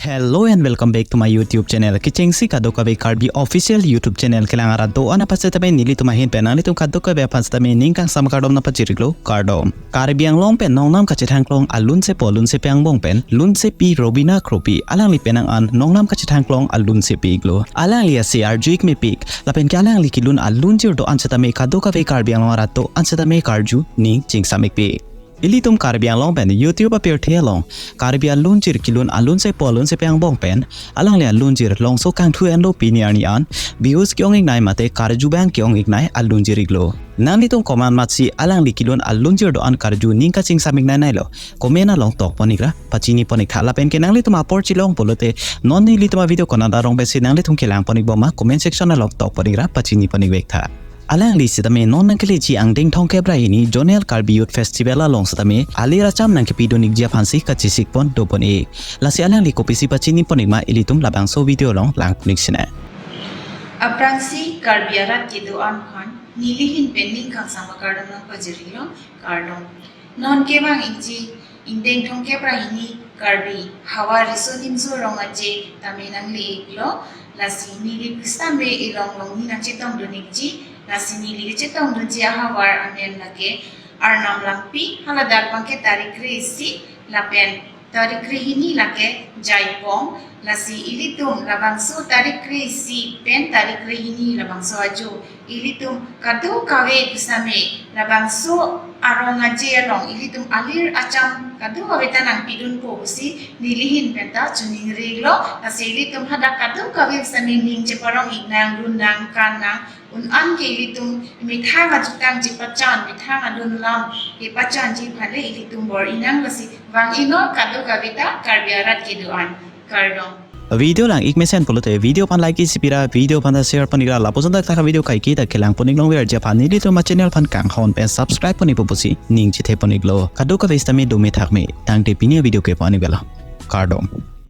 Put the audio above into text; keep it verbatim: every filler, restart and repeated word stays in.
Hello and welcome back to my YouTube channel. Kechengsi kadokave Karbi official YouTube channel kelang arat do-an aphan setame nelitum ahin pen nanglitum kadokave aphan setame ning kangsam kardom nangpachiriklo, kardom. Karbi Anglong pen nongnam kachethangklong alun sepo alun sepi angbong pen lunsepi Robina Kropi alangli penang an nongnam kachethangklong alun sepi iklo. Alangli ase arju ik mepik lapen ke alangli kelun alunjir do-an setame kadokave Karbi Anglong arat do-an setame karju ning chingsam ikpik. Ilitum Karbi Anglong pen YouTube apirthe along Karbi alunjir kelun alun sepo alun sepi angbong pen alangli alunjir longso kangthu enlo pini arni an views ke-ong iknei mate karju abang ke-ong iknei alunjir iklo. Nanglitum komat matsi alangli kelun alunjir do-an karju ning kachingsam iknei neilo comment along tokpon ikra pachini pon iktha lapen ke nanglitum apor chelong pulote non nelitum avideo konat arong pensi nanglitum kelang pon ikbom ma comment section along tokpon ikra pachini pon ikvek tha. Alangli setame non nangkeleji angdeng thomkep ra hini Zonal Karbi Youth Festival along setame alir acham nangkepidun ikji aphansi kachesik pon dopon ik. Lasi alangli kopisi pachini pon ikma ilitum labangso video along lang pon ik sina. Aphrangsi Karbi arat kedo-an aphan neli ahin pen ning kangsam akardom nangpajirilo, kardom. Non kevang ikji ingdeng thomkep ra hini Karbi havar riso nimso rong aje tame nangle iklo. Lasi neli pusitame ilong longni nangchetongdun ikji. Lasi neli kechetongdunji ahavar amen lake Arnam Langpi, haladak abangke tarik kre-isi lapen tarik kre-hini lake Jaipong. Lasi ilitum labangso tarik kre-isi pen tarik kre-hini labangso ajo ilitum kadokave pusitame labangso arong aje along ilitum alir acham kadokave ta nangpidunpo pusi neli ahin penta choningri-iklo. Lasi ilitum hadak kadokave pusitame ning cheparong iknang, lun nang, kan nang, un-an ke ilitum methang ajutang chepachan, methang alun alam kepachanji aphan le ilitum bor-inang. Lasi vang-iknon kadokave ta Karbi arat kedo-an, kardom. Video lang ik mesen pulote video aphan like isi pira, video aphan ta share pon ikra, lapuson dak ta video kaike ta kelang pon ik longverji aphan nelitum achannel aphan kanghon pen subscribe pon ikpo pusi ning chethe pon iklo. Kadokave setame dome thakme, tangte pini avideo ke pon ikvelo, kardom.